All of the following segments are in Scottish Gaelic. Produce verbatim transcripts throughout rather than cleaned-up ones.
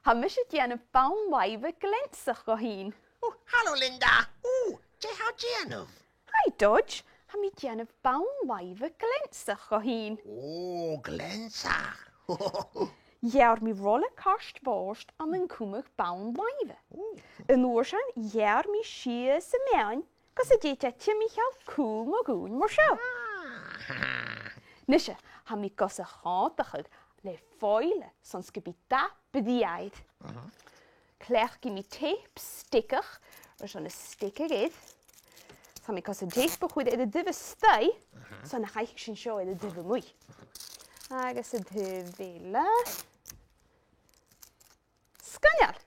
Tha mise a' dèanamh bonn làimhe gleansach dhomh fhìn. Ò, halò, Linda. Ò, dè tha thu a' dèanamh? Hi, Dodge. Tha mi a' dèanamh bonn làimhe gleansach dhomh fhìn. Ò, gleansach. Gheàrr mi rola cairt-bhòrd ann an cumadh bonn làimhe. Ò. An uair sin, gheàrr mi sìos am meadhan gus an tèid e timcheall cùl mo dhùin mar seo. Ah. Nise, tha mi gus a chòmhdachadh le foil airson 's gum bi dath brèagha air. Mhm. Cleachdaidh mi teip steigeach airson a' steigeadh air. Tha mi gus an teip a chur air an taobh a-staigh, mhm, son nach fhaic sinn seo air an taobh a-muigh. Agus an taobh eile. Sgoinneil!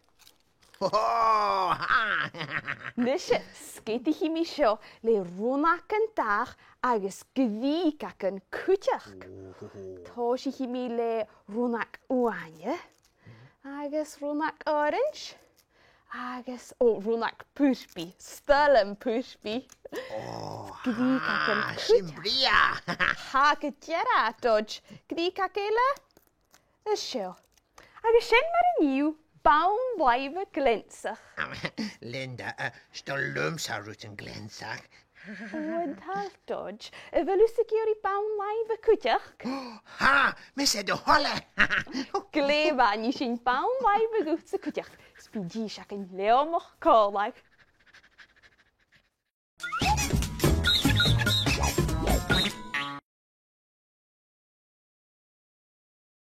Ho, ho, ha! Nise, sgeadaich mi seo le rionnagan dathach agus grìogagan cuideachd. Ò. Tòisichidh mi le rionnag uaine, agus rionnag orains, agus, ò, rionnag purpaidh, 's toil leam purpaidh. Ò, grìogagan cuideachd. Sin brèagha! Tha gu dearbh, Dodge. Grìogag eile? Is seo. Agus sin mar a nì thu bonn làimhe gleansach. Linda, eh, 's toil leamsa rudan gleansach. Ò, an toil, Dodge. A bheil thusa ag iarraidh bonn làimhe cuideachd? Tha, mise do thoil e. Glè mhath, nì sinn bonn làimhe dhutsa cuideachd. 'S bidh dithis againn leamach còmhla.